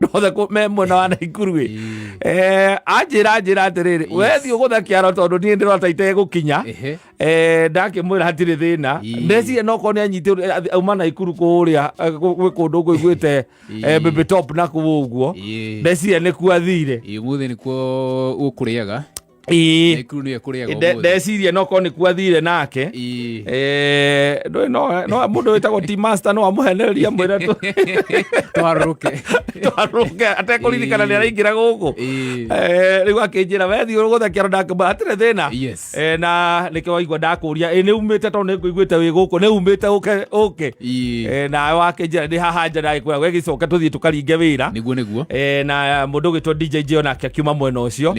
Andũ othe me mwena wa Naikuru ĩ. Anjĩra anjĩra atĩrĩrĩ, we thiĩ ũgũthe kĩaro tondũ niĩ ndĩrona ta itegũkinya. Ndakĩmwĩra hatirĩ thĩna. Ndeciria no korwo nĩ anyitĩ auma Naikuru kũrĩa gwĩ kũndũ ngũiguĩte Baby Top na kũu ũguo. Ndeciria nĩkuo athire. Ũmũthĩ nĩkuo ũkũrĩaga. Naikuru nĩyo ĩkũrĩaga ũmũthĩ. Ndeciria no korwo nĩkuo athire nake. Ndũĩ no mũndũ wĩtagwo T Master no amũhenererie amwĩre Twarũrũke. Twarũrũke atekũririkana nĩ araingĩra gũkũ. Rĩu akĩnjĩra we thiĩ ũgũthe kĩaro, ndakĩmwĩra hatirĩ thĩna. Na nĩkĩo waigua ndakũria ĩ nĩ umĩte tondũ nĩ ngũiguĩte wĩ gũkũ, nĩ umĩte ũke ũke. Nawe wakĩnjĩra ndĩ haha nja, ndagĩkwĩra we gĩcoke tũthiĩ tũkaringe wĩra. Nĩguo nĩguo. Na mũndũ ũgĩtwo DJ J onake akiuma mwena ũcio.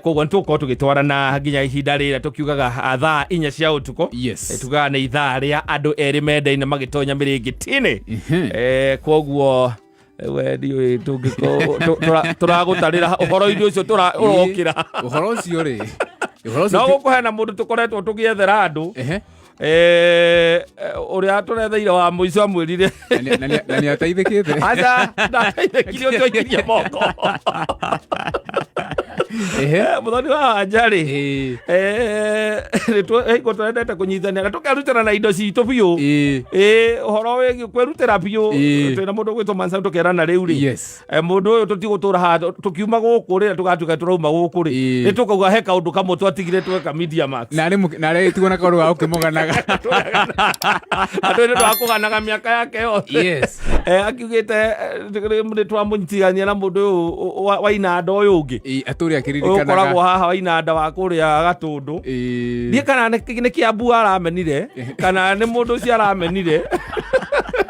Koguo nĩ tũgũkorwo tũgĩtwarana nginya ihinda rĩrĩa tũkiugaga thaa 4 cia ũtukũ. Tugaga nĩ ithaa rĩa andũ erĩ mendaine magĩtonya mĩrĩngĩti-inĩ. Koguo we ndiũĩ tũngĩkorwo tũragũtarĩra ũhoro-inĩ ũcio ũrokĩra. Ũhoro ũcio rĩ, ũhoro ũcio No gũkũhe na mũndũ tũkoretwo tũgĩethera andũ. Ũrĩa tũretheire wa mũico amwĩrire Na nĩ ateithĩkĩte. Aca, ndateithĩkire ũcio aikirie moko. Mũthoni wa wanja rĩ, nĩtũ- tũrendete kũnyitania na tũkerutĩra na indo citũ biũ. Ũhoro wĩgiĩ kwĩrutĩra biũ. Twĩna mũndũ ũgwĩtwo Mansa, tũkerana rĩu rĩ, mũndũ ũyũ tũtigũtũra haha tũkiuma gũkũ rĩ, tũgatuĩka tũrauma gũkũ rĩ, nĩ tũkauga he kaũndũ kamwe twatigire tweka Media Max. Na arĩ tigwo na kaũndũ ga gũkĩmũganaga. Andũ nĩ twakũganaga mĩaka yake yothe. Akiugĩte nĩ twamũnyitithania na mũndũ ũyũ wa inanda ũyũ ũngĩ. Atũrĩ ũyũ akĩririkanaga. Ũkoragwo haha wa inanda wa kũrĩa Gatũndũ. Ndiĩ kana nĩ Kĩambu aramenire kana nĩ mũndũ ũcio aramenire,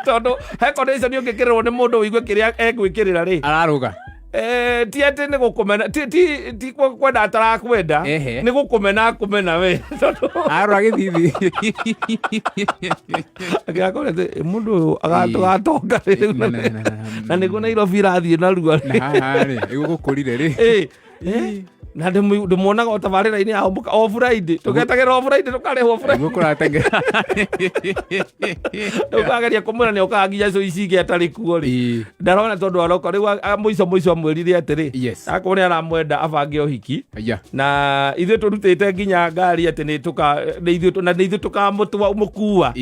tondũ he condition ũngĩkĩrĩrwo nĩ mũndũ ũigue kĩrĩa egwĩkĩrĩra rĩ. Ararũga. Ti atĩ nĩ gũkũmena, ti kwenda atarakwenda. Nĩ gũkũmena akũmena we tondũ Arora gĩthithi. Akĩrakora atĩ mũndũ ũyũ agatũgatonga rĩu Na na nĩguo Nairobi irathiĩ narua. Na haha rĩ, nĩguo gũkũrire rĩ. Na ndĩmuonaga o tabarĩra-inĩ ya Homboka o Friday, tũgetagĩra o Friday tũkarĩhwo Friday. Nĩguo kũrateng'era. Rĩu kageria kũmwĩra nĩ okaga nginya cũ ici ingĩ atarĩ kuo rĩ, ndarona tondũ aroka rĩu mũico mũico amwĩrire atĩrĩ, akorwo nĩ aramwenda abange ũhiki. Na ithuĩ tũrutĩte nginya ngari atĩ nĩ tũka nĩ ithuĩ na nĩ ithuĩ tũkamũtwa mũkua.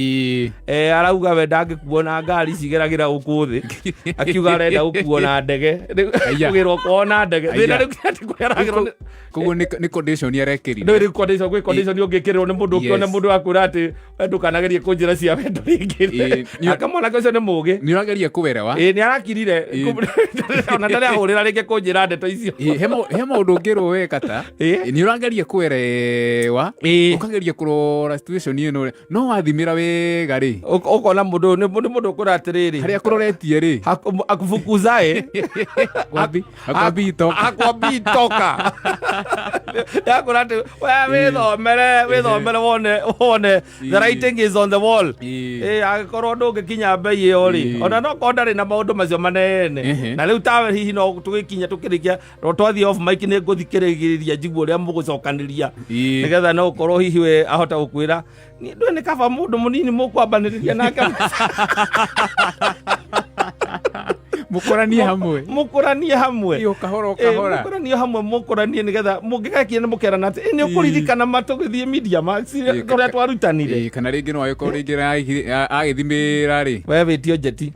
Arauga we ndangĩkuo na ngari cigeragĩra gũkũ thĩ, akiuga arenda gũkuo na ndege. Rĩu kũgĩrwo kwao na ndege thĩna rĩu atĩ kũrĩa aragĩrwo Koguo nĩ condition arekĩrire. Ndũĩ rĩu condition, gwĩ condition ũngĩkĩrĩrwo nĩ mũndũ ũkĩone mũndũ akwĩra atĩ we ndũkanagerie kũnjĩra cia wendo rĩngĩ. Aka mwanake ũcio nĩ mũgĩ. Nĩ ũrageria kũwerewa. Ĩĩ, nĩ arakirire. Ona ndarĩ ahũrĩra rĩngĩ kũnjĩra ndeto icio. He maũndũ ũngĩrwo we kata. Nĩ ũrageria kũerewa. Ũkageria kũrora situation ĩno no wathimĩra wega rĩ. Ũkona mũndũ ũyũ nĩ mũndũ ũkwĩra atĩrĩrĩ, harĩa kũroretie rĩ, akufukuzae Hakwambii toka. Hakwambii toka. Yakwĩra atĩ we wĩthomere wĩthomere wone the writing is on the wall. Angĩkorwo ndũngĩkinya mbei ĩyo rĩ, ona no korwo ndarĩ na maũndũ macio manene. Na rĩu tawe hihi no tũgĩkinya tũkĩrĩkia no twathiĩ off mic nĩ ngũthikĩrĩria njigue ũrĩa mũgũcokanĩria, nĩgetha no ũkorwo hihi we ahota gũkwĩra niĩ ndũĩ nĩ kaba mũndũ mũnini mũkwambanĩrĩria nake. Mũkũranie hamwe. Mũkũranie hamwe. O kahora o kahora. Mũkũranie hamwe, mũkũranie nĩgetha mũngĩgakinya nĩ mũkerana atĩ "Ĩ, nĩ ũkũririkana ma tũgĩthiĩ Media Max kũrĩa twarutanire." Kana rĩngĩ no agĩkorwo rĩngĩ agĩthimĩra rĩ. We wĩtio njeti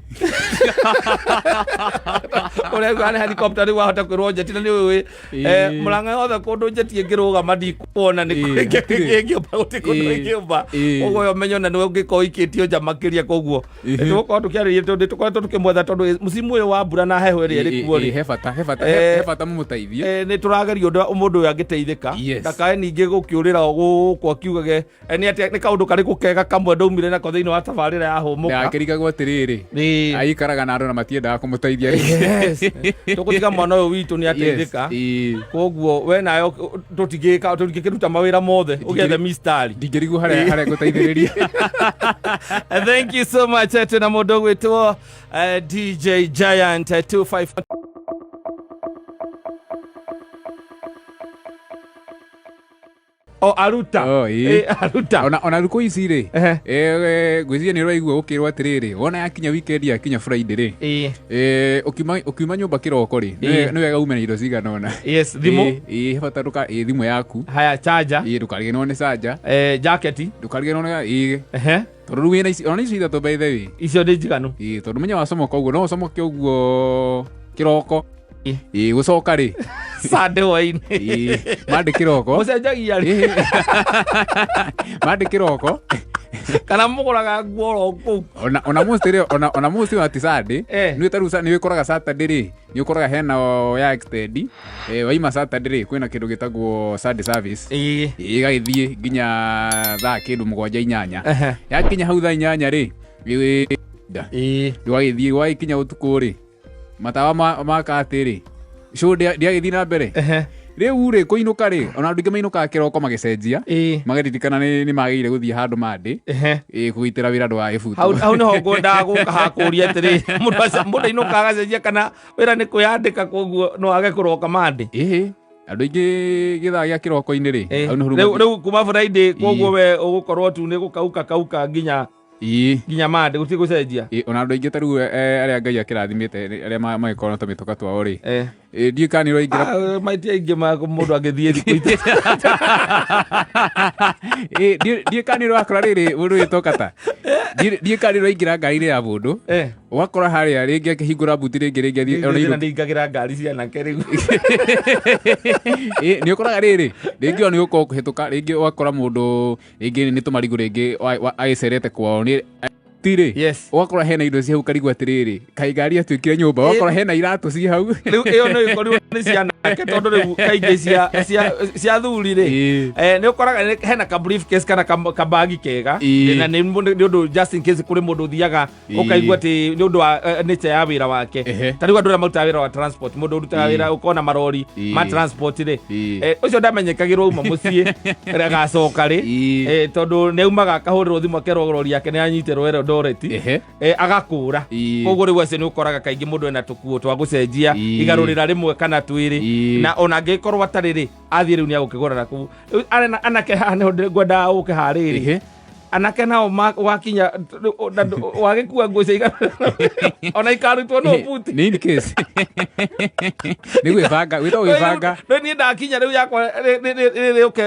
ũrĩa ugaga nĩ helicopter, rĩu wahota kwĩrwo njeti na nĩ ũĩ mũrang'a yothe kũndũ njeti ĩngĩrũgama ndikuona nĩ Hatirĩ. ĩngĩũmba gũtirĩ kũndũ ĩngĩũmba. Koguo we ũmenye ona nĩwe ũngĩkorwo ũikĩtio nja makĩria, koguo tũgũkorwo tũkĩarĩria tondũ tũkoretwo tũkĩmwetha tondũ msimu ũyũ wa mbura na heho ĩrĩa ĩrĩ kuo rĩ, He bata he bata mũmũteithie. Nĩ tũrageria ũndũ mũndũ ũyũ angĩteithĩka. Ndakae ningĩ gũkĩũrĩra o gũkũ akiugage nĩ atĩa, nĩ kaũndũ karĩkũ kega kamwe ndaumire nako thĩinĩ wa tabarĩra ya Hũmũka. Ndakĩrigagwo atĩrĩrĩ, aikaraga na andũ na matiendaga kũmũteithia rĩngĩ. Tũgũtiga mwana ũyũ witũ nĩ ateithĩka. Koguo we nayo tũtingĩka tũtingĩkĩruta mawĩra mothe ũgĩethe mistari. Ndingĩrigwo harĩa ngũteithĩrĩria. Thank you so much. Twĩna mũndũ ũgwĩtwo DJ Giant 25. O aruta. Oh, ĩĩ. Aruta. Ona thikũ ici rĩ, Ehe. Ngwĩciria nĩ ũraigua gũkĩrwo atĩrĩrĩ, wona yakinya weekend, yakinya Friday rĩ, Ĩĩ. Ũkiuma nyũmba kĩroko rĩ, Ĩĩ. nĩ wega ume na indo cigana ũna. Yes, thimũ. Ĩĩ, bata ndũka ĩĩ, thimũ yaku. Haya, charger. Ĩĩ, ndũkariganĩrwo nĩ charger. Jacket. Ndũkariganĩrwo nĩ ĩĩ. Ehe. Tondũ rĩu wĩna ici, ona icio ithatũ by the way. Icio nĩ njiganu. Ĩĩ, tondũ menya wacomoka ũguo, no ũcomoke ũguo kĩroko. Ĩĩ. Ĩĩ, gũcoka rĩ. Sunday hwainĩ. Ĩĩ, Monday kĩroko. Mũcenjagia rĩ? Ĩĩ. Monday kĩroko. Kana mũgũraga nguo oro kũu? Ona most rĩ, ona most ona ti Sunday. Nĩ ta rĩu nĩ ũkoraga Saturday rĩ, nĩ ũkoraga hena ya extend. Waima Saturday rĩ, kwĩna kĩndũ gĩtagwo Sunday service. Ĩĩ. Ĩgagĩthiĩ nginya thaa kĩndũ 7 8. Ehe. Yakinya hau thaa 8 rĩ, Ĩĩ. Ndwagĩthiĩ gwagĩkinya ũtukũ rĩ, matawa maka atĩ rĩ, show ndĩagĩthiĩ na mbere. Ehe. Rĩu rĩ, kũinũka rĩ, ona andũ aingĩ mainũkaga kĩroko magĩcenjia, Ĩĩ. magaririkana nĩ magĩrĩire gũthiĩ handũ Monday. Ehe. Ĩĩ, kũgitĩra wĩra ndũgagĩbutwo. Hau nĩho ngwendaga gũka hakũria atĩrĩ, mũndũ ainũkaga agacenjia kana wĩra nĩ kwĩyandĩka, koguo no age kũroka Monday? Ĩhĩ, andũ aingĩ gĩthaa gĩa kĩroko-inĩ rĩ, Ĩĩ. hau nĩho rĩu Rĩu kuma Friday, koguo Ĩĩ. we ũgũkorwo tu nĩ gũkauka kauka nginya Ĩĩ. nginya Monday, gũtirĩ gũcenjia. Ĩĩ, ona andũ aingĩ ta rĩu arĩa Ngai akĩrathimĩte arĩa magĩkorwo na tũmĩtũka twao rĩ, Eh. Ĩĩ, ndiũĩ kana nĩ ũraingĩra. Ah, maiti aingĩ ma mũndũ angĩthiĩ thikũ Ĩĩ, ndiũĩ kana nĩ ũrakora rĩrĩ mũndũ wĩtwo kata. Ndiũĩ kana nĩ ũraingĩra ngari-inĩ ya mũndũ, Eh. ũgakora harĩa rĩngĩ akĩhingũra buti rĩngĩ rĩngĩ athiĩ ona Thĩna ndĩingagĩra ngari cia anake rĩu. Ĩĩ, nĩ ũkoraga rĩrĩ rĩngĩ ona nĩ ũgũkorwo ũkĩhĩtũka, rĩngĩ ũgakora mũndũ rĩngĩ nĩ tũmarigũ rĩngĩ agĩcerete kwao nĩ tirĩ. Yes. Ũgakora hena indo ci hau, karigwo atĩrĩrĩ, kaĩ ngari atuĩkire nyũmba, ũgakora hena iratũ ci hau. Rĩu ĩyo no ĩkorirwo nĩ cia anake, tondũ rĩu kaingĩ cia thuri rĩ, Ĩĩ. Nĩ ũkoraga hena ka briefcase kana kabagi kega. Ĩĩ. Na nĩ ũndũ just in case kũrĩ mũndũ ũthiaga Ĩĩ. ũkaigua atĩ nĩ ũndũ wa nature ya wĩra wake. Ehe. Ta rĩu andũ arĩa marutaga wĩra wa transport, mũndũ ũrutaga Ĩĩ. wĩra ũkona marori Ĩĩ. ma transport rĩ, Ĩĩ. Ũcio ndamenyekagĩrwo auma mũciĩ agacoka rĩ. Ĩĩ. Tondũ nĩ aumaga akahũrĩrwo thimũ akerwo rori yake nĩ anyitĩrwo Eldoret. Ehe. Agakũra. Ĩĩ. Koguo rĩu acio nĩ ũkoraga kaingĩ mũndũ ena tũkuo twa gũcenjia Ĩĩ. igarũrĩra rĩmwe kana twĩrĩ. Ĩĩ. Na ona angĩkorwo atarĩ rĩ, athiĩ rĩu nĩ agũkĩgũra na kũu. Rĩu anake haha nĩho ngwendaga ũke harĩrĩ. Ehe. Anake nao wakinya na wagĩkua nguo cia igarũrĩra ona ikarutwo no buti. Nĩ in case nĩ gwĩbanga, gwĩtagwo gwĩbanga. Rĩu niĩ ndakinya rĩu yakwa rĩũke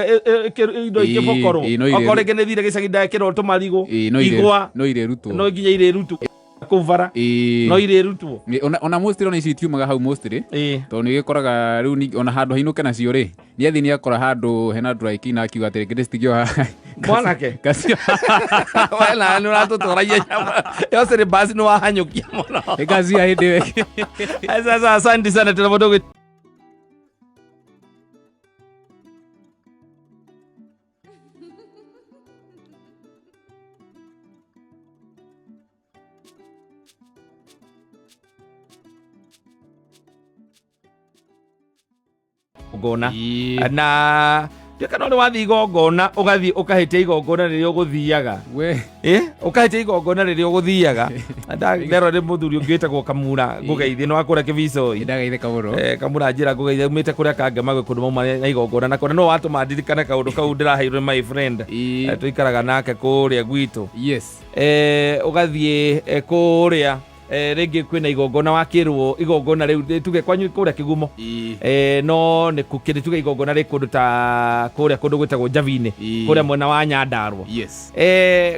indo Ĩĩ, ikĩbokorwo. ĩĩ, no irĩ- Okorwo rĩngĩ nĩ thire gĩcagi ndekĩrwo tũmarigũ, Ĩĩ, no irĩ- igwa, no irĩrutwo. No nginya irĩrutwo kũu bara. Ĩĩ. No irĩrutwo. Nĩ- ona mostly ona ici itiumaga hau mostly. Ĩĩ. Tondũ nĩ gĩkoraga rĩu ona handũ hainũke nacio rĩ, nĩ athiĩ nĩ akora handũ hena dry cleaner akiuga atĩrĩ, ngĩndĩ citigio haha. Mwanake. Ngacio. We na nĩ ũratũtwaragia nyama yose nĩ basi nĩ wahanyũkia mũno. Ngacia hĩndĩ ĩyo. Sasa asante sana tena mũndũ. Igongona. Ĩĩ. Na kana nĩ wathiĩ igongona ũgathiĩ ũkahĩtia igongona rĩrĩa ũgũthiaga. We. Ũkahĩtia igongona rĩrĩa ũgũthiaga. Nderwo nĩ mũthuri ũngĩ wĩtagwo Kamura ngũgeithie nĩ wa kũrĩa Kĩbicoi. Ndagaithĩka mũno. Kamura njĩra ngũgeithie aumĩte kũrĩa Kangemagwe kũndũ mauma na igongona na kũrĩa no watũma ndirikane kaũndũ kau ndĩraheirwo nĩ my friend. Ĩĩ. Tũikaraga nake kũrĩa gwitũ. Yes. Ũgathiĩ kũrĩa rĩngĩ kwĩna igongona wakĩrwo igongona rĩu tuge kwanyu kũrĩa Kĩgumo. Ĩĩ. No nĩ kũkĩrĩ tuge igongona rĩ kũndũ ta kũrĩa kũndũ gwĩtagwo Njabi-inĩ. Ĩĩ. Kũrĩa mwena wa Nyandarua. Yes.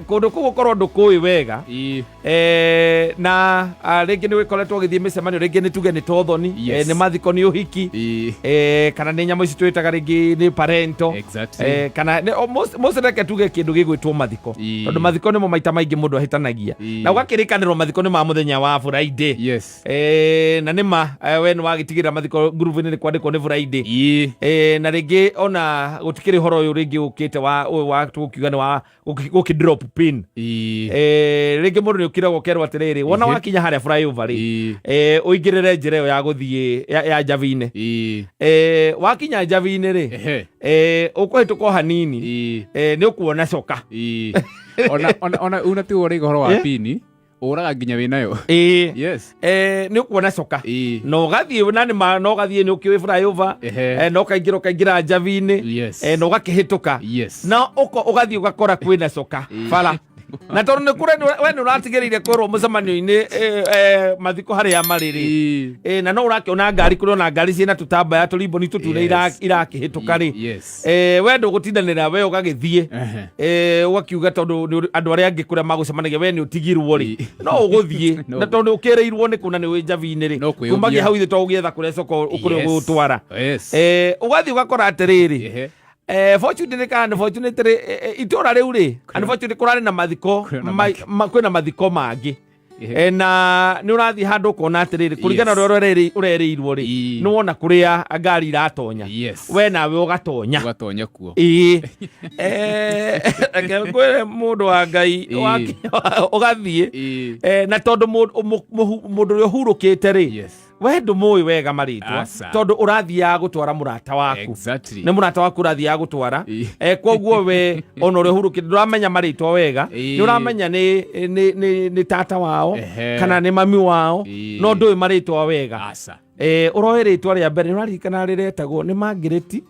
Kũndũ kũu gũkorwo ndũkũĩ wega. Ĩĩ. Na rĩngĩ nĩ ũgĩkoretwo ũgĩthiĩ mĩcemanio, rĩngĩ nĩ tuge nĩ tothoni, Yes. nĩ mathiko, nĩ ũhiki, Ĩĩ. Kana nĩ nyamũ ici twĩtaga rĩngĩ nĩ parento. Exactly. Kana most reke tuge kĩndũ gĩgwĩtwo mathiko. Ĩĩ. Tondũ mathiko nĩmo maita maingĩ mũndũ ahĩtanagia. Ĩĩ. Na ũgakĩrĩkanĩrwo mathiko nĩ ma mũthenya wa Friday. Yes. Na nĩ ma we nĩ wagĩtigĩrĩra mathiko ngurubu-inĩ nĩ kwandĩkwo nĩ Friday. Ĩĩ. Na rĩngĩ ona gũtikĩrĩ ũhoro ũyũ rĩngĩ ũkĩte wa ũyũ wa tũgũkiuga nĩ wa gũkĩ drop pin. Ĩĩ. Rĩngĩ mũndũ nĩ ũkĩragwo ũkerwo atĩrĩrĩ, wona Ehe. wakinya harĩa flyover rĩ, Ĩĩ. Ũingĩrĩre njĩra ĩyo ya gũthiĩ ya Njabi-inĩ. Ĩĩ. Wakinya Njabi-inĩ rĩ, Ehe. Ũkũhĩtũka o hanini, Ĩĩ. Nĩ ũkuona coka. Ĩĩ. Ona una ti ũrĩa ũhoro wa Eh? pini. Ũraga nginya wĩnayo. Ĩĩ. Yes. Nĩ ũkuona coka Ĩĩ. na ũgathiĩ na nĩ ma na ũgathiĩ nĩ ũkĩũĩ flyover. Ehe. Na ũkaingĩra ũkaingĩra njabi-inĩ. Yes. Na ũgakĩhĩtũka. Yes. Na ũgathiĩ ũgakora kwĩna coka bara, na tondũ nĩ kũrĩ we nĩ ũratigĩrĩire kwĩrwo mũcemanio-inĩ, mathiko harĩa marĩ rĩ. Ĩĩ. Na no ũrakĩona ngari, kũrĩ ona ngari ciĩna tũtambaya tũrimboni tũtune. Yes. Irakĩhĩtũka rĩ. Yes. We ndũgũtindanĩra, we ũgagĩthiĩ. Ũgakiuga tondũ andũ arĩa angĩ kũrĩa magũcemanagia we nĩ ũtigirwo rĩ, no ũgũthiĩ. Na tondũ ũkĩrĩirwo nĩ kũna nĩ wĩ njabi-inĩ rĩ. No kwĩyũmbia. Kumagia hau ithe to ũgĩetha kũrĩa coko kũrĩa ũgũtwara. Yes. Ũgathiĩ ũgakora atĩrĩrĩ, fortunately kana unfortunately, itũra rĩu rĩ, unfortunately kũrarĩ na mathiko. Kwĩna Kwĩna mathiko mangĩ. Na nĩ ũrathiĩ handũ ũkona atĩrĩrĩ, kũringana na Yes. ũrĩa ũrerĩirwo rĩ, nĩ wona kũrĩa ngari iratonya. Yes. We nawe ũgatonya. Ũgatonya kuo. Ĩĩ. Reke ngwĩre, mũndũ wa Ngai, ũgathiĩ. Na tondũ mũndũ ũrĩa ũhurũkĩte rĩ, we ndũmũĩ wega marĩtwa. Aca. Tondũ ũrathiaga gũtwara mũrata waku. Exactly. Nĩ mũrata waku ũrathiaga gũtwara. Koguo we ona ũrĩa ũhurũkĩte ndũramenya marĩtwa wega. Nĩ ũramenya nĩ tata wao kana nĩ mami wao, no ndũĩ marĩtwa wega. Aca. Ũroĩ rĩtwa rĩa mbere nĩ ũraririkana rĩretagwo nĩ Margaret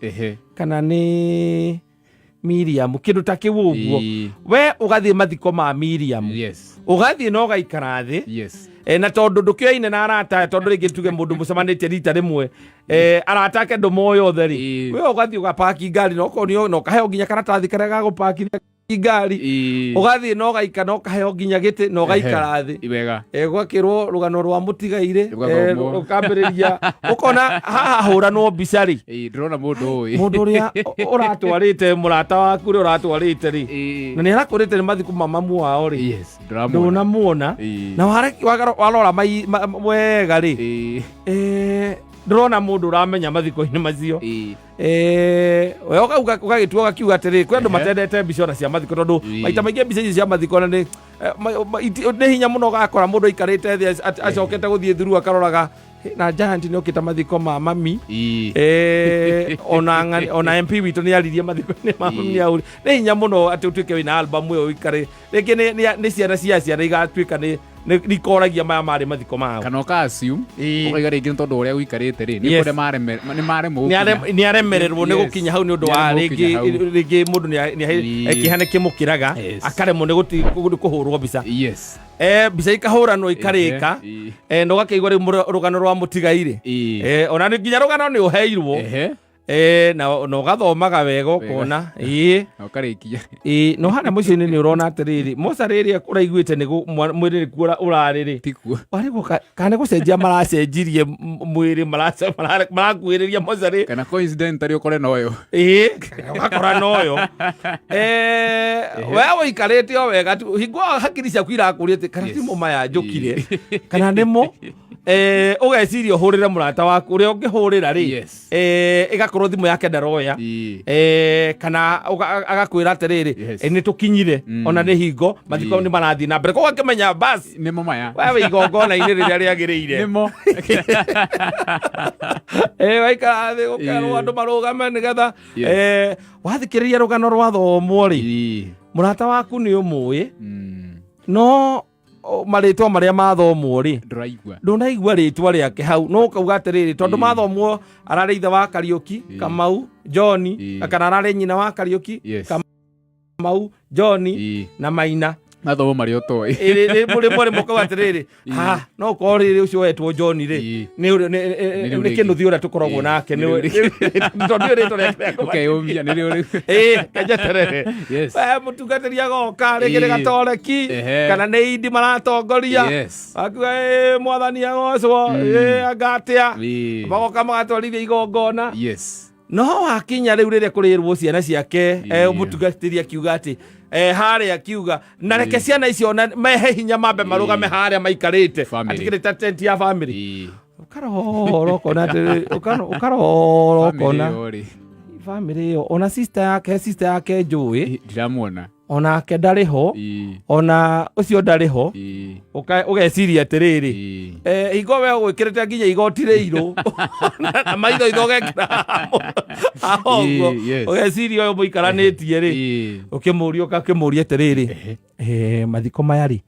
kana nĩ Miriam, kĩndũ ta kĩu ũguo. We ũgathiĩ mathiko ma Miriam. Ũgathiĩ na ũgaikara thĩ. Na tondũ ndũkĩoine na arata aya, tondũ rĩngĩ tuge mũndũ mũcemanĩtie rita rĩmwe, arata ake ndũmoĩ othe rĩ, we ũgathiĩ ũgapaki ngari na ũkonio na ũkaheo nginya karatathi karĩa ga gũpakithia ngari. Ũgathiĩ na ũgaikara na ũkaheo nginya gĩtĩ na ũgaikara thĩ. Wega. Gwakĩrwo rũgano rwa mũtigairĩ. Rũgathomwo. Rũkambĩrĩria, ũkona haha hũranwo mbica rĩ. Ĩĩ, ndĩrona mũndũ ũĩ. Mũndũ ũrĩa ũratwarĩte, mũrata waku ũrĩa ũratwarĩte rĩ, na nĩ arakwĩrĩte nĩ mathiko ma mamu wao rĩ, Yes, ndĩramuona. Ndũnamuona. Na warora wega rĩ, ndũrona mũndũ ũramenya mathiko-inĩ macio. We ũgagĩtua ũgakiuga atĩrĩ, kwĩ andũ matendete mbica ona cia mathiko, tondũ maita maingĩ mbica icio cia mathiko ona nĩ nĩ hinya mũno ũgakora mũndũ aikarĩte thĩ acokete gũthiĩ thuru akaroraga, "Hĩ, na Giant nĩ okĩte mathiko ma mami." Ona MP witũ nĩ aririe mathiko-inĩ ma mami. Nĩ hinya mũno atĩ ũtuĩke wĩna album ĩyo ũikare rĩngĩ nĩ ciana cia ciana igatuĩka nĩ ikoragia maya marĩ mathiko mao. Kana ũka assume, ũkaiga rĩngĩ nĩ tondũ ũrĩa ũikarĩte rĩ, nĩ kũrĩa nĩ maremwo Nĩ gũkinya. Nĩ aremererwo nĩ gũkinya hau nĩ ũndũ wa Nĩ aremwo rĩngĩ gũkinya hau. Rĩngĩ mũndũ kĩeha nĩ kĩmũkĩraga, akaremwo nĩ nĩ kũhũrwo mbica. Mbica ikahũranwo ikarĩka. Na ũgakĩigua rĩu rũgano rwa mũtigairĩ. Ona nĩ nginya rũgano nĩ ũheirwo. Na ũgathomaga wega ũkona, ĩĩ. Na ũkarĩkia. Ĩĩ, no harĩa mũciĩ-inĩ nĩ ũrona atĩrĩrĩ, mocarĩ ĩrĩa ũraiguĩte nĩ mwĩrĩ nĩkuo ũrarĩ rĩ, Tikuo. warĩgwo kana nĩ gũcenjia maracenjirie mwĩrĩ, marakuhĩrĩria mocarĩ. Kana coincidentally ũkore noyo. Ĩĩ, ũgakora noyo. We ũikarĩte o wega tu, hingo hakiri ciaku irakũria atĩ kana timo maya njũkire kana nĩmo. Ũgeciria ũhũrĩre mũrata waku ũrĩa ũngĩhũrĩra rĩ, ĩgakorwo thimũ yake ndaroya. Kana agakwĩra atĩrĩrĩ, "Nĩ tũkinyire." Ona nĩ hingo mathiko nĩ marathiĩ na mbere, koguo akĩmenya bas Nĩmo maya. We wĩ igongona-inĩ rĩrĩa rĩagĩrĩire. Nĩmo. Waikara thĩ, gũkerwo andũ marũgame nĩgetha wathikĩrĩria rũgano rwa thomwo rĩ, mũrata waku nĩ ũmũĩ, no marĩtwa marĩa mathomwo rĩ, Ndũraigua. Ndũnaigua rĩtwa rĩake hau, no ũkauga atĩrĩrĩ, tondũ mathomwo ararĩ ithe wa Kariũki, Kamau John, kana ararĩ nyina wa Kariũki, Kamau John na Maina. Mathomo marĩa ũtoĩ. Rĩmwe rĩmwe ũkauga atĩrĩrĩ, ha no korwo rĩrĩ ũcio wetwo John rĩ, Nĩ rĩu nĩ rĩngĩ. kĩnũthi ũrĩa tũkoragwo nake, tondũ nĩ rĩtwa rĩake rĩa Ũkeyũmia nĩrĩo rĩu. Ĩĩ, kenjeterere. Yes. We mũtungatĩri agoka rĩngĩ nĩ gatoreki kana nĩ indi maratongoria. Akiuga, "Ĩ, mwathani agocwo, ĩ anga atĩa." Magoka magatwarithia igongona. No wakinya rĩu rĩrĩa kũrĩrwo ciana ciake, mũtungatĩri akiuga atĩ harĩa akiuga na reke ciana icio na mehe hinya mambe marũgame harĩa maikarĩte. Family. Atikĩrĩ ta tent ya family. Ũkarora ũkona atĩrĩ, ũkarora Family ũkona ĩyo rĩ. Family ĩyo, ona sister yake, sister yake njũĩ. Ndiramuona. Onake ndarĩ ho. Ona ũcio ndarĩ ho. Ũgeciria atĩrĩrĩ, hingo we ũgwĩkĩrĩte nginya igoti rĩirũ na maitho itho ũgekĩra aho ũguo. Ũgeciria ũyũ mũikaranĩtie rĩ, ũkĩmũria, ũkakĩmũria atĩrĩrĩ, mathiko maya rĩ,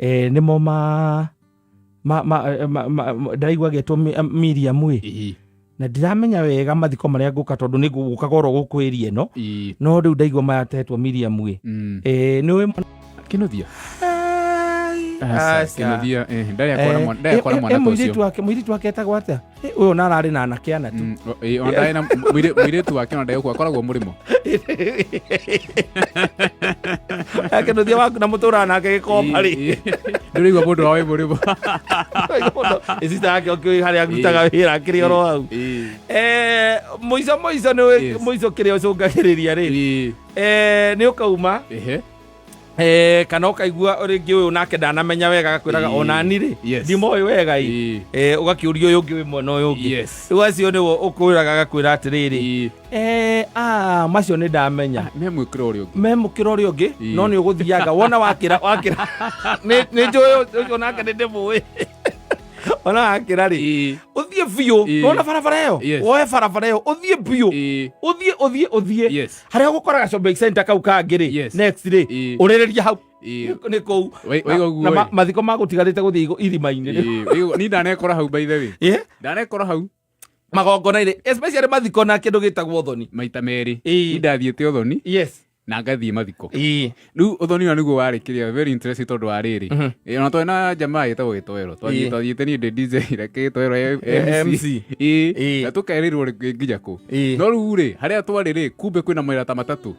Nĩmo ma ma ma ma- ma- ma- ndĩraigua agĩtwo Miriam ĩ. Na ndiramenya wega mathiko marĩa ngũka, tondũ nĩ ngũgũkaga oro gũkũ ĩria ĩno. No rĩu ndaigua matetwo Miriam ĩ. Nĩ ũĩ Kinuthia. Aca. Kinuthia, ndarĩ akora mwana, ndarĩ akora mwana ta ũcio. Mũirĩtu wake etagwo atĩa? Ũyũ ona ararĩ na anake ana tu. Ona ndarĩ na mũirĩtu wake, ona ndarĩ akoragwo mũrĩmo. Kĩnuthia waku na mũtũraga nake gĩkomba rĩ. Ndũraigua mũndũ wawe mũrĩmo. Sister yake okĩũĩ harĩa arutaga wĩra akĩrĩ oro hau. Mũico mũico nĩ mũico kĩrĩa ũcũngagĩrĩria rĩ, nĩ ũkauma, kana ũkaigua rĩngĩ ũyũ nake ndanamenya wega, agakwĩraga, "Onani rĩ, ndimoĩ wega ĩ." Ũgakĩũria ũyũ ũngĩ wĩ mwena ũyũ ũngĩ. Rĩu acio nĩwe ũkwĩraga, agakwĩra atĩrĩrĩ, "Ah, macio nĩ ndamenya." Me mwĩkĩro ũrĩa ũngĩ. Me mũkĩra ũrĩa ũngĩ. No nĩ ũgũthianga wona wakĩra wakĩra, nĩ njũĩ ũcio nake nĩ ndĩmũĩ. Ona wakĩra rĩ, ũthiĩ biũ. Wona barabara ĩyo? Woe barabara ĩyo ũthiĩ biũ, ũthiĩ ũthiĩ ũthiĩ harĩa ũgũkora shopping center kau kangĩ rĩ, next rĩ, ũrĩrĩria hau. Nĩ kũu. Waiga ũguo Na ĩ. mathiko magũtigarĩte gũthiĩ irima-inĩ rĩ. Ni ndanekora hau, by the way. Ndanekora hau. Magongona-inĩ, especially mathiko na kĩndũ gĩtagwo ũthoni. Maita merĩ. Ni ndathiĩte ũthoni na ngathiĩ mathiko. Rĩu ũthoni ũyũ nĩguo warĩ kĩrĩa very interesting, tondũ wa rĩrĩ, ona twarĩ na jamaa ĩtagwo Gĩtoero. Twathiĩte niĩ ndĩ DJ reke Gĩtoero MC. MC. Na tũkerĩrwo rĩ nginya kũ. No rĩu rĩ, harĩa twarĩ rĩ, kumbe kwĩna mawĩra ta matatũ.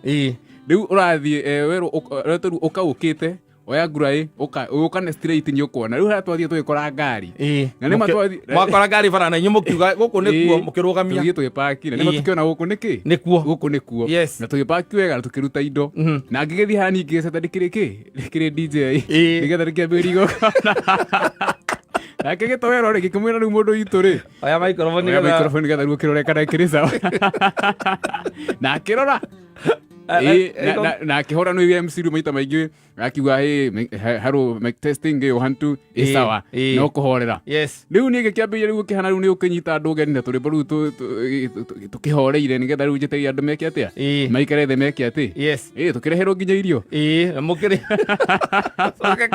Rĩu ũrathiĩ, werwo rĩu ũka ũkĩte oya nguraĩ ũka ũka straight nĩ ũkuona. Rĩu harĩa twathiĩ tũgĩkora ngari. Na nĩma Mwakora ngari bara na inyuĩ mũkiuga gũkũ nĩkuo, mũkĩrũgamia. Tũgĩthiĩ tũgĩpaki na nĩma tũkĩona gũkũ nĩkĩ. Nĩkuo. Gũkũ nĩkuo. Na tũgĩpaki wega na tũkĩruta indo, na ngĩgĩthiĩ haha ningĩ gĩceta ndĩkĩrĩ kĩ ndĩkĩrĩ DJ, nĩgetha rĩkĩambĩrĩria igongona. Nake Gĩtoero rĩ, gĩkĩmwĩra, "Rĩu mũndũ witũ rĩ, Oya microphone oya nĩgetha microphone nĩgetha rĩu ũkĩrore kana ĩkĩrĩ sawa." Na akĩrora. Na akĩhũra nĩ MC rĩu maita maingĩ, akiuga, "Hey, hello, mic testing, one two, ĩ sawa." No kũhorera. Rĩu niĩ gĩkĩambĩrĩria rĩu gũkĩhana rĩu nĩ ũkĩnyita andũ ũgeni na tũrĩmbo rĩu tũkĩhoreire, nĩgetha rĩu njĩtĩrie andũ meke atĩa, maikare thĩ meke atĩ. Tũkĩreherwo nginya irio. Ĩĩ, na mũkĩrĩ. Coke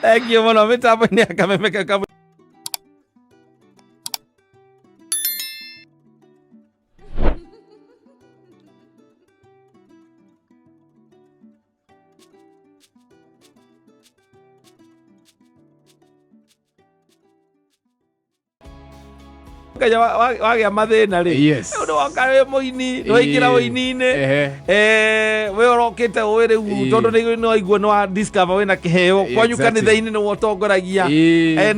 Thank you mũno mĩtambo-inĩ ya Kameme Kamwe. Kenya wagĩa mathĩna rĩ, rĩu nĩ woka wĩ mũini, nĩ waingĩra ũini-inĩ. We ũrokĩte ũĩ rĩu, tondũ nĩ waigua nĩ wa discover wĩna kĩheo kwanyu kanitha-inĩ nĩ ũtongoragia.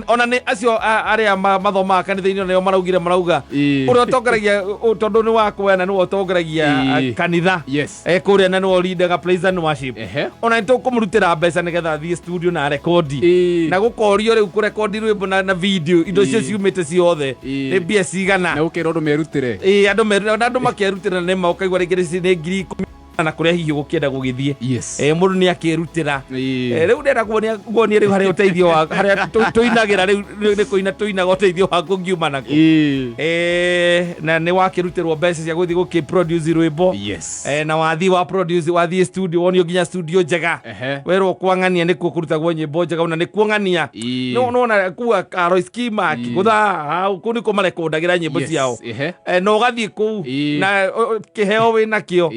Ona nĩ acio arĩa mathomaga kanitha-inĩ nĩo maraugire, marauga ũrĩa ũtongoragia tondũ nĩ wakwena nĩwe ũtongoragia kanitha kũrĩa na nĩwe ũrindaga praise and worship. Ona nĩ tũkũmũrutĩra mbeca nĩgetha athiĩ studio na rekondi. Na gũkorio rĩu kũrekondi rwĩmbo na video, indo icio ciumĩte ciothe, nĩ mbia cigana? Na ũkerwo andũ merutĩre. Ĩĩ, andũ na andũ makerutĩra, na nĩma ũkaigua rĩngĩ nĩ 10,000 na kũrĩa hihi ũgũkĩenda gũgĩthiĩ. Mũndũ nĩ akĩrutĩra. Rĩu ndĩrenda kuonia rĩu harĩa ũteithio wa harĩa tũinagĩra rĩu nĩ kũina tũinaga, ũteithio waku ũngiuma naku. Na nĩ wakĩrutĩrwo mbeca cia gũthiĩ gũkĩ produce rwĩmbo. Na wathiĩ wa produce, wathiĩ studio, wonio nginya studio njega. Werwo kwang'ania nĩkuo kũrutagwo nyĩmbo njega, na nĩkuo ng'ania. Nona kuwa Alois Kimak gũthaa hau, kũu nĩkuo marekondagĩra nyĩmbo ciao. Na ũgathiĩ kũu na kĩheo wĩ nakĩo.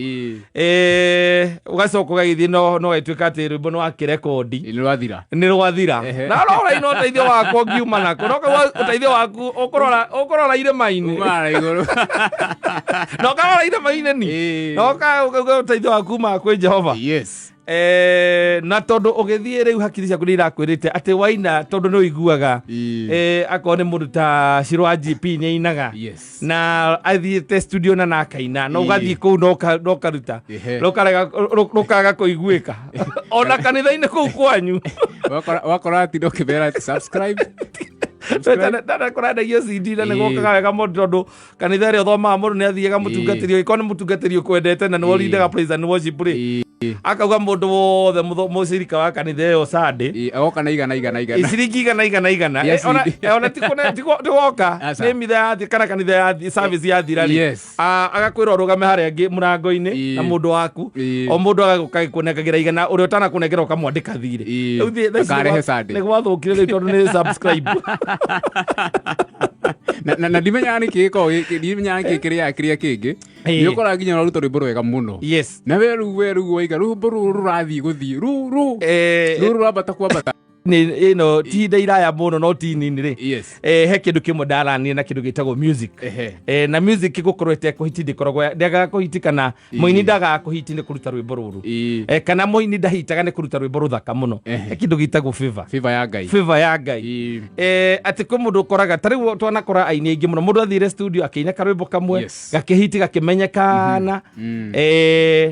Ũgacoka ũgagĩthiĩ, no ĩtuĩka atĩ rwĩmbo nĩ wakĩrekondi. Nĩ rwathira. Nĩ rwathira. Na no ũraina ũteithio waku ũngiuma nako, no kaigua ũteithio waku ũkũrora irĩma-inĩ. Umaga na igũrũ. Na ũkarora irĩma-inĩ ni na ũkauga ũteithio waku umaga kwĩ Jehova. Na tondũ ũgĩthiĩ rĩu hakiri ciaku nĩ irakwĩrĩte atĩ waina, tondũ nĩ ũiguaga akorwo nĩ mũndũ ta Shiro wa GP nĩ ainaga na athiĩte studio na akaina, na ũgathiĩ kũu na ũkaruta rũkaga kũiguĩka ona kanitha-inĩ kũu kwanyu. Wakora atinda ũkĩmera atĩ subscribe. Subscribe. Ndanakorandagio CD na nĩ gokaga wega mũndũ, tondũ kanitha ĩrĩa ũthomaga mũndũ nĩ athiaga mũtungatĩri, ũgĩkorwo nĩ mũtungatĩri ũkwendete na nĩwe ũrindaga praise and worship rĩ. Akauga mũndũ wothe mũcirika wa kanitha ĩyo Sunday, Agoka na igana igana igana. Ciringi igana igana igana. Yes, Ona ona ti woka Aca. nĩ mitha yathi kana kanitha yathi service yathira rĩ, agakwĩra ũrũgame harĩa ngĩ mũrango-inĩ na mũndũ waku, o mũndũ agagũka agĩkũnengagĩra igana, ũrĩa ũtanakũnengera ũkamwandĩka thirĩ. Rĩu thaa ici Akarehe Sunday. Nĩ gwathũkire rĩu tondũ nĩ subscribe. Na ndimenyaga nĩkĩ gĩkoragwo ndimenyaga nĩkĩ kĩrĩa kĩrĩa kĩngĩ. Nĩ ũkoraga nginya ũraruta rwĩmbo rwega mũno, na we rĩu we rĩu waiga rwĩmbo rũrũ rũrathiĩ gũthiĩ rũrũ rũrũ rwambata kwambata. Nĩ ĩno ti ihinda iraya mũno no ti nini rĩ, he kĩndũ kĩmwe ndaranire na kĩndũ gĩtagwo music. Na music gũkorwo ĩtekũhiti ndĩkoragwo ndĩagaga kũhiti kana mũini ndagaga kũhiti nĩ kũruta rwĩmbo rũru, kana mũini ndahitaga nĩ kũruta rwĩmbo rũthaka mũno. He kĩndũ gĩtagwo favor. Favor ya Ngai. Favor ya Ngai. Atĩ kwĩ mũndũ ũkoraga ta rĩu twanakora aini aingĩ mũno, mũndũ athire studio akĩina karwĩmbo kamwe, gakĩhiti, gakĩmenyekana,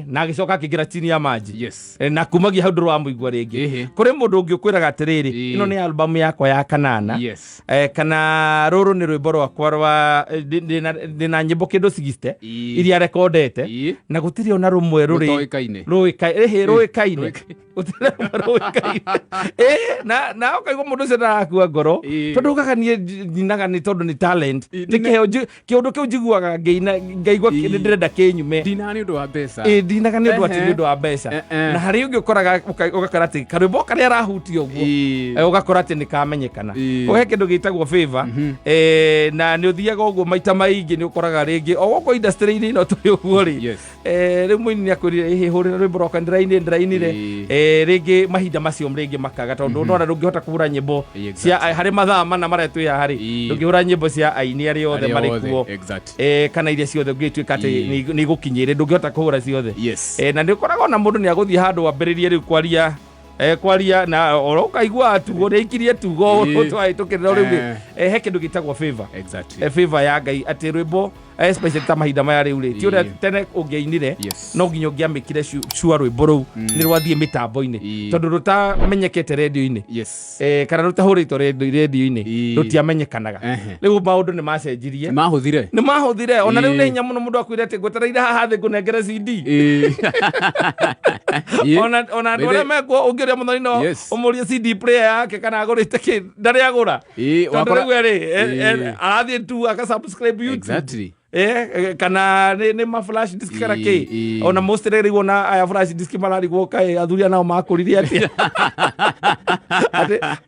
na agĩcoka akĩingĩra chini ya maji. Na kumagia hau ndũramũigua rĩngĩ. Kũrĩ mũndũ ũngĩ ũkwĩraga atĩrĩrĩ, ĩno nĩ albamu yakwa ya kanana, kana rũrũ nĩ rwĩmbo rwakwa rwa ndĩna nyĩmbo kĩndũ 60 iria rekondete, na gũtirĩ ona rũmwe rũrĩ rũtoĩkaine. Rũĩkaine, gũtirĩ rũmwe rũĩkaine. Na ũkaigua mũndũ ũcio ndarakua ngoro, tondũ ugaga niĩ nyinaga nĩ tondũ nĩ talent, nĩ kĩheo, kĩũndũ kĩu njiguaga ngĩina ngaigua nĩ ndĩrenda kĩnyume. Ndinaga nĩ ũndũ wa mbeca. Ĩ, ndinaga nĩ ũndũ atĩ nĩ ũndũ wa mbeca. Na harĩ ũngĩ ũkoraga ũgakora atĩ karwĩmbo karĩa arahutia ũguo, ũgakora atĩ nĩ kamenyekana. He kĩndũ gĩtagwo favor. Na nĩ ũthiaga ũguo maita maingĩ nĩ ũkoraga rĩngĩ o gũkũ industry-inĩ ĩno tũrĩ ũguo rĩ, rĩu mũini nĩ akwĩrire ĩhĩ hũrĩra rwĩmbo rwakwa ndĩrainire. Rĩngĩ mahinda macio rĩngĩ makaga tondũ nona ndũngĩhota kũhũra nyĩmbo cia harĩ mathaa mana marĩa twĩ haha rĩ, ndũngĩhũra nyĩmbo cia aini arĩa othe Arĩa marĩ othe, kuo, kana iria ciothe ũngĩtuĩka atĩ nĩ igũkinyĩire, ndũngĩhota kũhũra ciothe. Na nĩ ũkoraga ona mũndũ nĩ agũthiĩ handũ ambĩrĩrie rĩu kwaria, kwaria na oro ũkaigua tugo nĩ aikirie tugo twahĩtũkĩrĩra rĩu rĩ, he kĩndũ gĩtagwo favor. Favor ya Ngai atĩ rwĩmbo, especially ta mahinda maya rĩu rĩ, ti ũrĩa tene ũngĩainire, no nginya ũngĩamĩkire sure rwĩmbo rũu nĩ rwathiĩ mĩtambo-inĩ, tondũ rũtamenyekete redio-inĩ, kana rũtahũrĩtwo redio-inĩ, rũtiamenyekanaga. Rĩu maũndũ nĩ macenjirie. Mahũthire. Nĩ mahũthire ona rĩu nĩ hinya mũno mũndũ akwĩre atĩ ngwetereire haha thĩ ngũnengere CD. Ona andũ arĩa mekuo ũngĩũria mũthoni no ũmũrie CD player yake kana agũrĩte kĩ, ndarĩ agũra, tondũ rĩu rĩ, arathiĩ tu aka subscribe YouTube, kana nĩ ma flash disk kana kĩ. Ona mostly rĩu ona aya flash disk mararigwo kaĩ athuri nao makũrire atĩa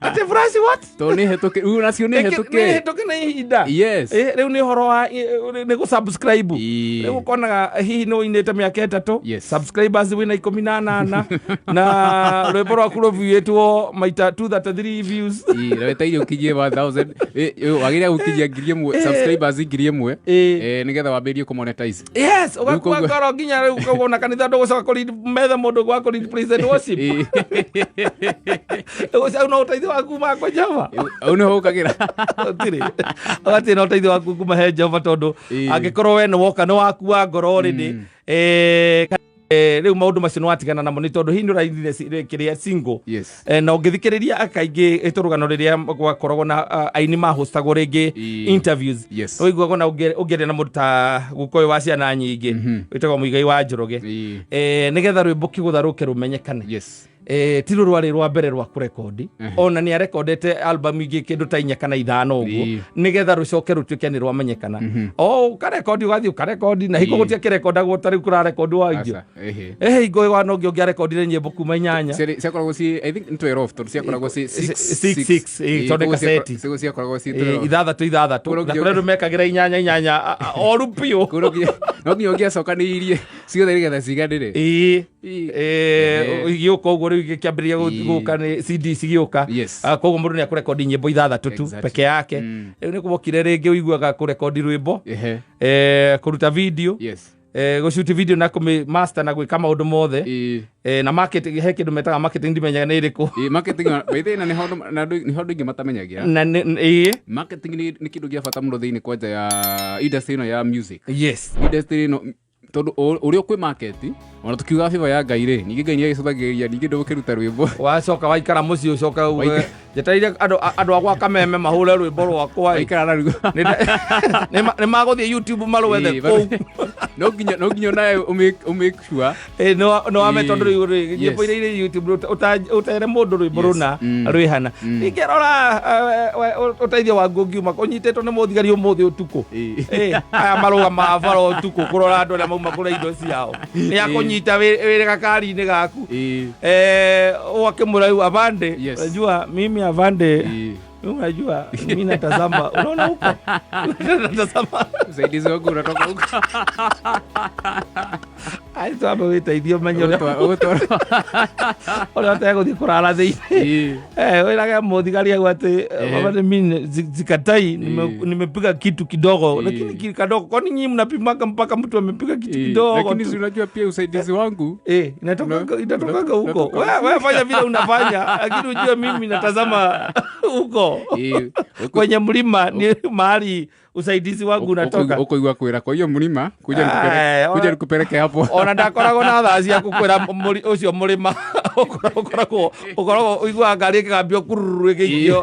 atĩ flash what? Tondũ nĩ hetũke rĩu nacio nĩ Nĩ hetũke. hetũke na ihinda. Yes. Rĩu nĩ ũhoro wa nĩ gũ subscribe. Rĩu ũkonaga hihi nĩ ũinĩte mĩaka 3, subscribers wĩna 18 na rwĩmbo rwaku rũviewĩtwo maita 233 views. Na wetereire ũkinyie 1000, wagĩrĩire gũkinyia 1000 subscribers 1000, nĩgetha wambĩrĩrie kũmonetize. Yes, ũgakua ngoro nginya rĩu ũkaigua ona kanitha ndũgũcoka kũ lead metha mũndũ gwa kũ lead praise and worship. Ũgũcoka no ũteithio waku kuma kwa Jehova. Au nĩho ũkagĩra. Gũtirĩ ũgatirĩ na ũteithio waku kuma he Jehova tondũ angĩkorwo we nĩ woka nĩ wakua ngoro already, rĩu maũndũ macio nĩ watigana namo nĩ tondũ hihi nĩ ũrainire kĩrĩa single. Na ũngĩthikĩrĩria kaingĩ tũrũgano rĩrĩa gwakoragwo na aini mahostagwo rĩngĩ interviews, ũiguaga ona ũngĩaria na mũndũ ta guka ũyũ wa ciana nyingĩ wĩtagwo Mũigai wa Njoroge, nĩgetha rwĩmbo kĩgũtha rũke rũmenyekane, ti rũ rwarĩ rwa mbere rwa kũrekondi, ona nĩ arekondete album ingĩ kĩndũ ta inya kana ithano ũguo, nĩgetha rũcoke rũtuĩke nĩ rwamenyekana. O ũkarekondi ũgathiĩ ũkarekondi na hingo gũtiakĩrekondagwo ta rĩu kũrarekondwo audio. Aca, ehe. Hingo ĩyo no ũngĩ ũngĩarekondire nyĩmbo kuma 8. Ciakoragwo ci, I think nĩ 12 tondũ ciakoragwo ci 6. Six, six, tondũ nĩ kaseti. Ciakoragwo ci 12. Ithathatũ ithathatũ, na kũrĩ andũ mekagĩra inyanya inyanya oru biũ. Kũrĩa no nginya ũngĩacokanĩirie ciothe nĩgetha ciganĩre. Igĩũka ũguo rĩu igĩkĩambĩrĩria gũka nĩ CD cigĩũka. Koguo mũndũ nĩ akũrekondi nyĩmbo ithathatũ tu peke yake. Rĩu nĩ kwokire rĩngĩ ũiguaga kũrekondi rwĩmbo, kũruta video, gũcuti video na kũmĩ master na gwĩka maũndũ mothe, na marketing, he kĩndũ metaga marketing, ndimenyaga nĩ ĩrĩkũ. Marketing by the way, na nĩho na nĩho andũ aingĩ matamenyagia. Na Marketing nĩ kĩndũ gĩa bata mũno thĩinĩ kwanja ya industry ĩno ya music. Industry ĩno tondũ ũrĩa ũkwĩ market, ona tũkiuga favor ya Ngai rĩ, ningĩ Ngai nĩ agĩcũthagĩrĩria ningĩ ndũgũkĩruta rwĩmbo. Wacoka waikara mũciĩ ũcoka uge njetereire andũ a gwa Kameme mahũre rwĩmbo rwakwa ĩ. Waikara na ruo. Nĩ magũthiĩ YouTube marwethe kũu. No nginya nawe ũmake sure. Ĩ, no wame tondũ rĩu rĩ Yes. nyĩmbo iria irĩ YouTube ũtere mũndũ rwĩmbo Yes. rũna rwĩhana. Ningĩ rora ũteithio waku ũngiuma ũnyitĩtwo nĩ mũthigari ũmũthĩ ũtukũ. Ĩ, aya marũgamaga bara ũtukũ kũrora andũ arĩa mauma kũrĩa indo ciao nĩ akũnyita wĩ gakari-inĩ gaku. Ũgakĩmwĩra rĩu avande. Unajua mimi avande, mimi unajua mimi natazama, unaona huko natazama. Usaidizi wangu unatoka huko. Ai, twambe wĩteithie ũmenye ũrĩa Ũgũtwarwo. Ũrĩa ũtegũthiĩ kũrara thĩinĩ. Wĩrage mũthigari au atĩ baba ni mimi sikatai nimepiga kitu kidogo, lakini kadogo. Kwani nyinyi mnapimanga mpaka mtu amepiga kitu kidogo Lakini tu? si unajua pia usaidizi wangu Inatokaga huko. Unatoka Wewe fanya vile unafanya, lakini ujue mimi natazama huko kwenye mlima, ni mahali usaidizi wangu unatoka. Ũkũigua kwĩra kwa hiyo mlima kuja Aya, kuja nikupeleke hapo. Ona ndakoragwo na thaa cia gũkwĩra ũcio mũrĩma ũkoragwo ũiguaga ngari ĩkĩgambio kururu ĩgĩikio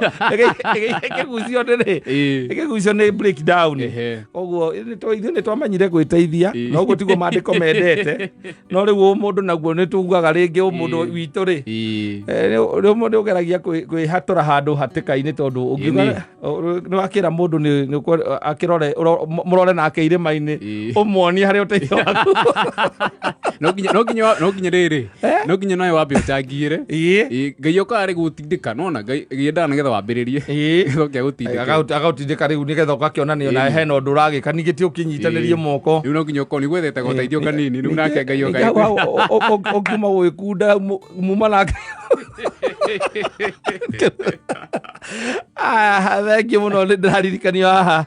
ĩkĩgucio nĩ ĩkĩgucio nĩ breakdown. Koguo ithuĩ nĩ twamenyire gwĩteithia. No ũguo tiguo maandĩko mendete, no rĩu ũmũndũ naguo nĩ tugaga rĩngĩ ũmũndũ witũ rĩ nĩ ũgeragia kwĩhatũra handũ hatĩka-inĩ tondũ ũngiuga nĩ wakĩra mũndũ akĩrore mũrore nake irĩma-inĩ ũmuonie harĩa ũteithio waku. No nginya rĩrĩ, no nginya nawe wambe ũcangĩre. Ngai okaga rĩ gũtindĩka nona Ngai yendaga nĩgetha wambĩrĩrie nĩgetha oke agũtindĩke. Agaũtindĩka rĩu nĩgetha ũgakĩonania onawe hena ũndũ ũragĩka, ningĩ ti ũkĩnyitanĩrie moko. Rĩu no nginya ũkorwo nĩ gwethete goteithio kanini, rĩu nake Ngai oka. Ningĩ hau ũkiuma gwĩkunda muma nake. Ah, thengiũ mũno, nĩ ndĩraririkanio haha.